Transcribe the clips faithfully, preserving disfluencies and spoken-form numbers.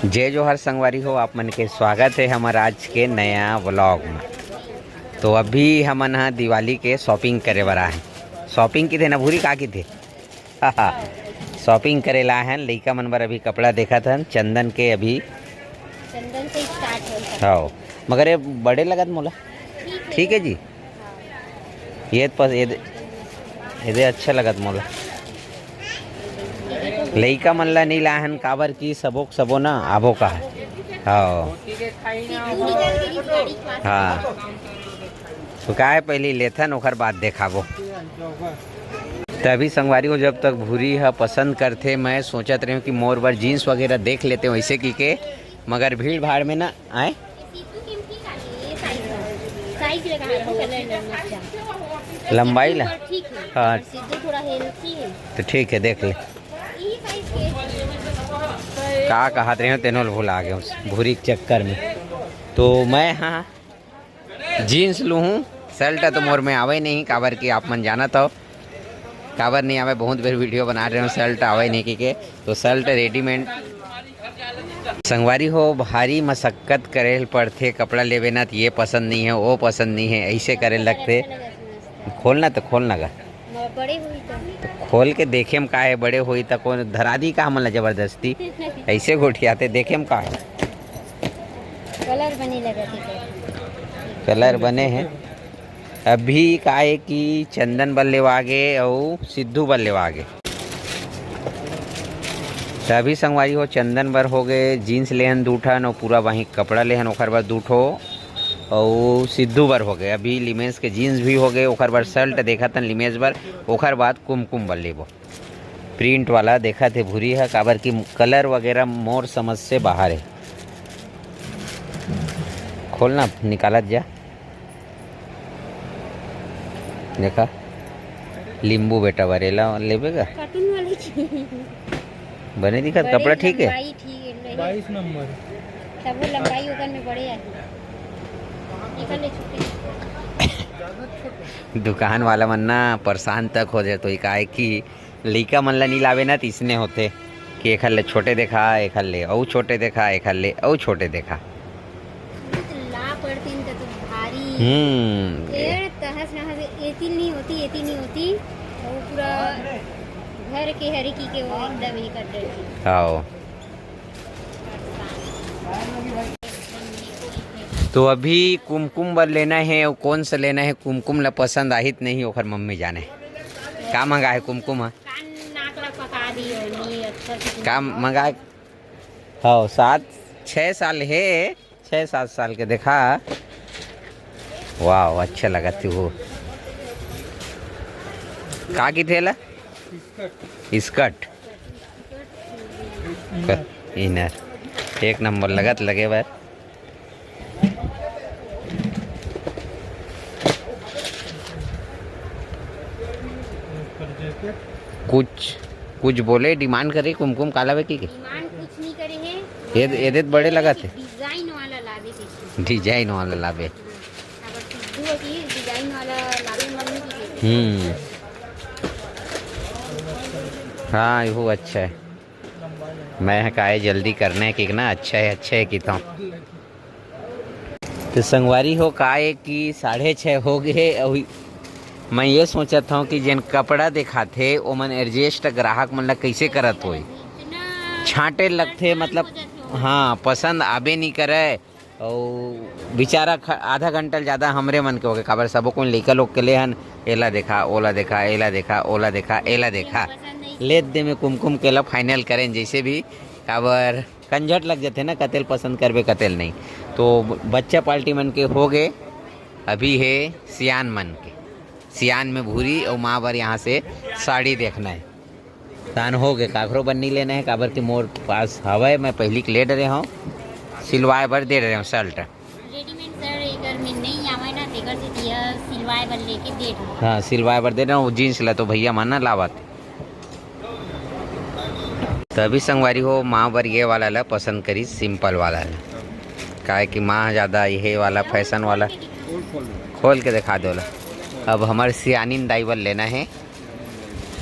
जय जोहार संगवारी हो, आप मन के स्वागत है हमर आज के नया व्लॉग में। तो अभी हमन ह दिवाली के शॉपिंग करे बर आए हैं। शॉपिंग किथे ना भूरी, का किथे? शॉपिंग करे ला हन, लइका मन बर अभी कपड़ा देखत हन, चंदन के अभी। चंदन से स्टार्ट हो। हाँ, मगर ये बड़े लगत मोला। ठीक है जी। ये पस-, ये दे, ये दे अच्छा लगत मोला। लइका मन ला नहीं लाहन, काबर कि सबो के सबो ना आबो का है। हाँ। हाँ। तो का है, पहले लेथन, ओकर बाद देखाबो। तभी संगवारी हो, जब तक भूरी ह पसंद करथे, मैं सोचत रहे हूँ कि मोर बर जींस वगैरह देख लेते हैं वैसे की के, मगर भीड़ भाड़ में ना आए। लंबाई ला? ठीक है। हाँ। सिद्धू थोड़ा हेल्थी है। तो ठीक है, देख ले। का कहत रहे हो, तेनो ल भुला गए भूरी के चक्कर में। तो मैं हाँ जींस लूहूँ, शर्ट तो मोर में आवे नहीं, काबर कि आप मन जानत हो, काबर नहीं आवे, बहुत बेर वीडियो बना रहे हो, शर्ट आवे नहीं की के, तो शर्ट रेडीमेड। संगवारी हो, भारी मशक्कत करे ल पड़थे कपड़ा लेवे ना, त ये पसंद नहीं है, वो पसंद नहीं है, ऐसे करे लगथे। खोलना तो खोलना गा। बड़े होई तो। तो खोल के देखे में का है, बड़े होई त कौन धरा दी का हमन ला जबरदस्ती? ऐसे गोठियाते, देखे में का है? कलर बने लगा थे। कलर बने हैं। अभी का है कि चंदन बर लेवा गे अउ सिद्धू बर लेवा गे। त अभी संगवारी हो, चंदन बर हो गए जींस लेहन दू ठन अउ पूरा बाही कपड़ा लेहन ओखर बर दू ठो, अउ सिद्धू बर हो गए। अभी लिमेश के जींस भी हो गए, ओखर बर शर्ट देखत हन लिमेश बर, ओखर बाद कुमकुम बर लेबो। प्रिंट वाला देखत हे भूरी ह, काबर कि कलर वगैरह मोर समझ से बाहर है। खोलना, निकालत जा। देखा, लिंबू बेटा बर एला लेबे गा? कार्टून वाले की। बने दिखत, बड़े कपड़ा ठीक है? लंबाई ठीक है, नहीं। बाईस नंबर। तब वो लंबाई ओकर में बड़े आही। एकर ले छोटे। दुकान वाला मन ना परेशान तक हो जाए, तो काहे कि लइका मन ला नी लावे ना, त इसने होथे कि एखर ले छोटे देखा, एखर ले अउ छोटे देखा, एखर ले अउ छोटे देखा। ला पड़तीन त तो भारी। हम्म। पेड़ तहस नहस, एती नहीं होती, एती नहीं होती, वो पूरा घर के हरी की के वो एकदम ही कर देती। आओ। तो अभी कुमकुम बर लेना है, अउ कौन सा लेना है, कुमकुम ला पसंद आहित नहीं, ओखर मम्मी जाने। का मंगा है कुमकुम ह? कान नाक ला पका दियो, नहीं अच्छा से। का मंगा? हाँ, सात, छः साल है, छः सात साल के देखा। वाह, अच्छा लगा तू हो। का की थेला? स्कर्ट। इनर। एक नंबर लगत लगे बर। कुछ, कुछ बोले, डिमांड करे, कुमकुम काला वे की के? डिमांड कुछ नहीं करे हैं। ये, ये देत बड़े लगा थे। डिजाइन वाला लावे के। डिजाइन वाला लावे। अगर सिद्धू की डिजाइन वाला लावे मन नहीं की। हम्म। हाँ, यो अच्छा है। मैं ह काय जल्दी करना है कि ना, अच्छा है, अच्छा है कि तो। तो संगवारी हो, का है कि साढ़े छः हो गए। अभी मैं ये सोचत हूँ कि जेन कपड़ा दिखाथे, ओमन एडजस्ट ग्राहक मन ला कैसे करत होई, छांटे लगथे, मतलब, हाँ, पसंद आबे नहीं करे। अउ बेचारा ख-, आधा घंटा ले जादा हमरे मन के होगे, काबर सबो कोई लइका लोग के ले हन, एला देखा, ओला देखा, एला देखा, ओला देखा, एला देखा। लेत दे में कुमकुम के ला फाइनल करें जैसे भी, काबर कंझट लग जाथे ना, कतेल पसंद करबे, कतेल नहीं। तो बच्चा पार्टी मन के होगे, अभी है सियान मन के। सियान में भूरी अउ माँ बर यहाँ से साड़ी देखना है। तान हो गए, काकरो बर नहीं लेना है, काबर कि मोर पास हवय, मैं पहली के ले डरे हूँ, सिलवाए बर दे डरे हूँ शर्ट। रेडीमेड सर एकर में नहीं आवे ना, तेकर से दिया सिलवाए बर लेके दे डरे। हाँ, सिलवाए बर दे डरे हूँ, जींस ला तो भैया मन ना लावत। तभी संगवारी हो, माँ बर ये वाला ला पसंद करी, सिंपल वाला ला, काहे कि माँ ज़्यादा ये वाला फैशन वाला खोल के दिखा दो ला। अब हमारे सियानिन दाई बर लेना है।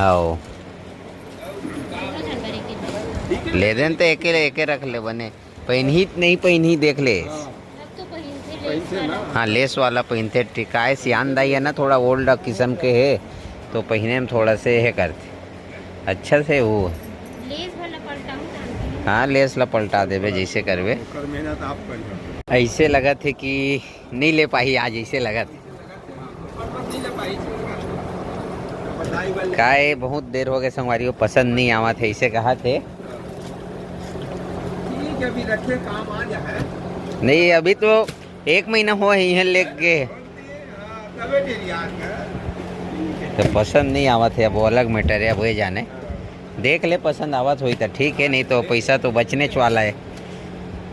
आओ। ले देन तो एके, एके रख ले बने। पहिनही त नहीं पहिनही, देख ले। हाँ। अब तो पहिनथे, लेस पहिनथे ना। वाला। हाँ, लेस वाला पहिनथे, ठीक। काय सियान दाई है ना, थोड़ा ओल्ड किस्म के है, तो पहिने में थोड़ा से हे करथे। अच्छा से वो। लेस वाला पलटाऊँ जानती हूँ। हाँ, लेस ला पलटा देबे, जैसे करबे। ओकर मेहनत आप करिहो। ऐसे लगत है कि नहीं ले पाही आज, ऐसे लगत है। काय बहुत देर हो गए संगवारी हो, पसंद नहीं आवत है, ऐसे कहा थे। ठीक है, अभी रखे, काम आ जाए। नहीं, अभी तो एक महीना हो है इहाँ लेके। हाँ, तबे डेरी आ गया। तो पसंद नहीं आवत है, अब वो अलग मैटर है, अब वही जाने। देख ले, पसंद आवत होई तो ठीक है, नहीं तो पैसा तो बचने च वाला है,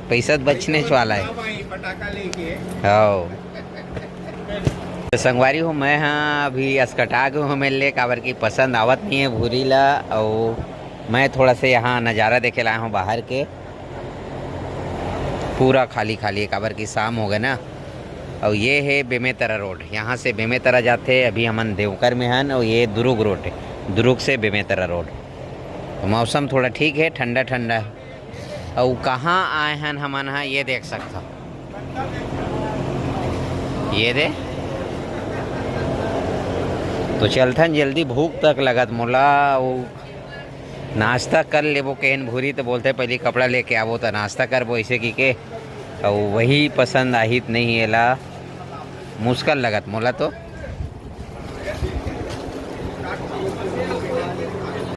पैसा तो बचने च वाला है। हाँ भाई, पटाखा लेके। हाँ। तो संगवारी हो, मैं हाँ अभी असकटा गए हूँ मेरे लिए, काबर की पसंद आवत नहीं है भूरी ला, और मैं थोड़ा से यहाँ नज़ारा देखे लाया हूँ बाहर के। पूरा खाली खाली है, काबर की शाम हो गए ना। और ये है बेमेतरा रोड, यहाँ से बेमेतरा जाते, अभी हमन देवकर में हन, और ये दुरुग रोड है, दुरुग से बेमेतरा रोड। तो मौसम थोड़ा ठीक है, ठंडा ठंडा है। और कहाँ आए हन हमन हा, ये देख सकता, ये दे। तो चलथन जल्दी, भूख तक लगत मोला। वो नाश्ता कर लेबो केहन भूरी, तो बोलते पहले कपड़ा लेके आवो तो नाश्ता करबो, ऐसे की के। और वही पसंद आहित नहीं एला, मुश्किल लगत मोला तो।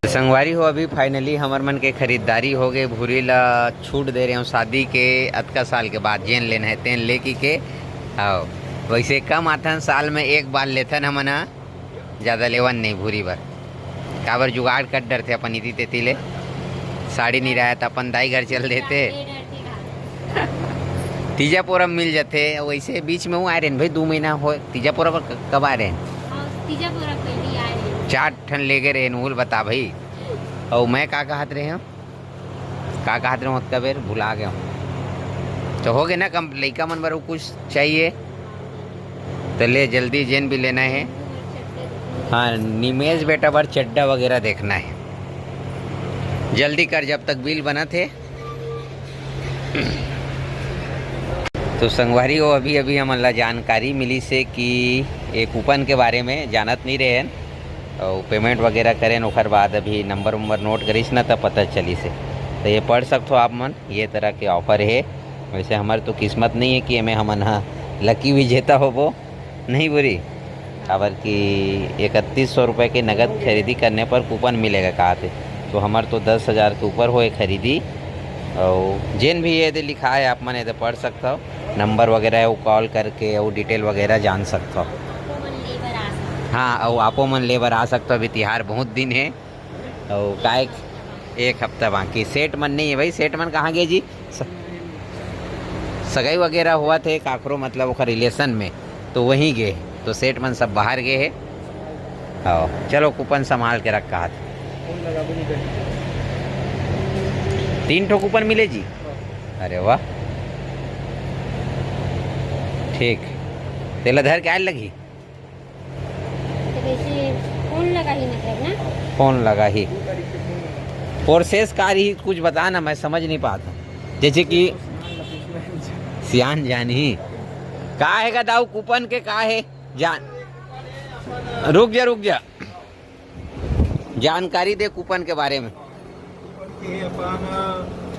संगवारी हो, अभी finally हमर मन के खरीदारी हो गए। भूरी ला छूट दे रहे हो शादी के, अतका साल के बाद जेन लेन है तेन लेकी के। आओ, वैसे कम आथन, साल में एक बार लेथन हमन ह। ज़्यादा लेवन नहीं भूरी बर, काबर जुगाड़ कर डरथे अपन इति तेती ले। साड़ी नहीं रहा त अपन दाई घर चल देते। तीजा पोरा मिल जाते। वैसे बीच में वो आए रहे भाई, दो महीना हो तीजा पोरा पर। क-, कब आए रहे? हाँ, तीजा पोरा पहली आए रहे। चार ठन लेगे रहे, उल बता भाई। और मैं का कहत रहे हूँ, का कहत रहे हूँ, ओतका बेर भुला गए हूँ। तो हो गए ना कम, लइका मन बर कुछ चाहिए। तो ले जल्दी, जेन भी लेना है। हाँ, निमेश बेटा बर चड्डा वगैरह देखना है, जल्दी कर, जब तक बिल बनत हे। तो संगवारी हो, अभी अभी हमन ला जानकारी मिली से कि ये कूपन के बारे में जानत नहीं रहे हैं, और पेमेंट वगैरह करें, ओकर बाद अभी नंबर उम्बर नोट करिस ना, तब पता चलिस हे। तो ये पढ़ सकथो आप मन, ये तरह के ऑफर है। वैसे हमार तो किस्मत नहीं है कि एमे हमन ह लकी विजेता होबो, नहीं भूरी, काबर कि इकतीस सौ रुपये के नगद खरीदी करने पर कूपन मिलेगा कहा थे। तो हमार तो दस हज़ार के ऊपर होए खरीदी। और जेन भी ये दे लिखा है, आप मन ये दे पढ़ सकता हो, नंबर वगैरह है, वो कॉल करके वो डिटेल वगैरह जान सकता हो। हाँ, और आपो मन ले बर आ सकता हो, अभी तिहार बहुत दिन है। और काय एक हफ्ता बाकी। सेठ मन नहीं है भाई, सेठ मन कहाँ गए जी? स-, सगाई वगैरह हुआ थे काकरो, मतलब ओकर रिलेशन में, तो वहीं गए, तो सेठ मन सब बाहर गए हैं। हाँ, चलो कूपन संभाल के रख कहा था। तीन ठो कूपन मिले जी। अरे वाह, ठीक, तेला धर के आए लगी। तो वैसे फोन लगा ही मतलब ना? फोन लगा ही। प्रोसेस का रही, कुछ बता ना, मैं समझ नहीं पाता। जैसे कि सियान जानी का है का दाऊ, कूपन के का है जान, रुक जा, रुक जा, जानकारी दे कूपन के बारे में। ये अपन,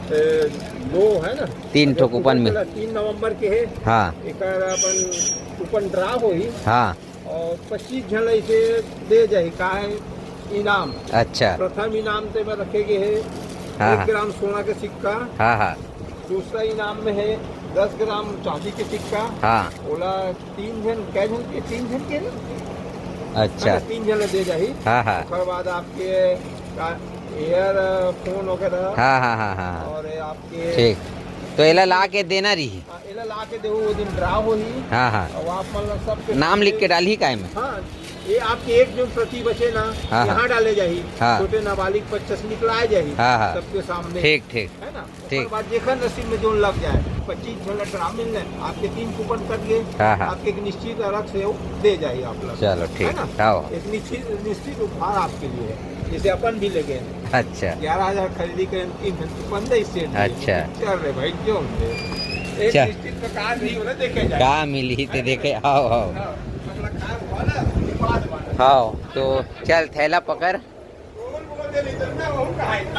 ए, दो है ना? तीन ठो कूपन में। तीन नवंबर के है। हाँ। एकर अपन कूपन ड्रा होही। हाँ। और पच्चीस झन ऐसे दे जाही, का है इनाम। अच्छा। प्रथम इनाम ते में रखे गए है हाँ, एक हाँ। ग्राम सोना के सिक्का। हाँ, हाँ। दूसरा इनाम में है दस ग्राम चांदी के सिक्का। हाँ। ओला तीन झन, कै झन के, तीन झन के ना? अच्छा। है ना, तीन झन ला दे जाही। हाँ, हाँ। ओकर बाद आपके का, एयर फोन वगैरह। हाँ, हाँ, हाँ, हाँ। और ये आपके ठीक। तो एला ला के देना रही। हाँ, एला ला के देहू, वो दिन ड्रा होही। हाँ, हाँ। और आप मन ला सबके नाम लिख के डालही काय में? हाँ, ये आपके एक जो प्रति बचे ना, हाँ, हाँ। यहाँ डाले जाही। हाँ। छोटे नाबालिग बच्चा से निकलाए जाही। हाँ, हाँ। सबके सामने। ठीक, ठीक। है ना? ठीक। ओकर बाद जेकर नसीब में जोन लग जाए, पच्चीस झन ला ड्रा मिलने, आपके तीन कूपन कट गए, हाँ, हाँ। आपके एक निश्चित अलग से वो दे जाही आप लोग। चलो, ठीक। है ना? हाँ। एक निश्चित, निश्चित उपहार आपके लिए है। जैसे अपन भी लेके अच्छा। ग्यारह हजार खरीदी करें, तीन घंटे पंद्रह स्टेट दिए। अच्छा। चल रहे भाई, जो होंगे। एक चल। डिस्ट्रिक्ट में कहाँ नहीं हो रहा, देखे जाए। का मिली ते देखे, आओ, आओ। हाँ, अपना काम हुआ ना, विवाद हुआ ना। आओ, तो चल, थैला पकड़। कौन बोल दे नहीं तो ना, वो कहाँ है?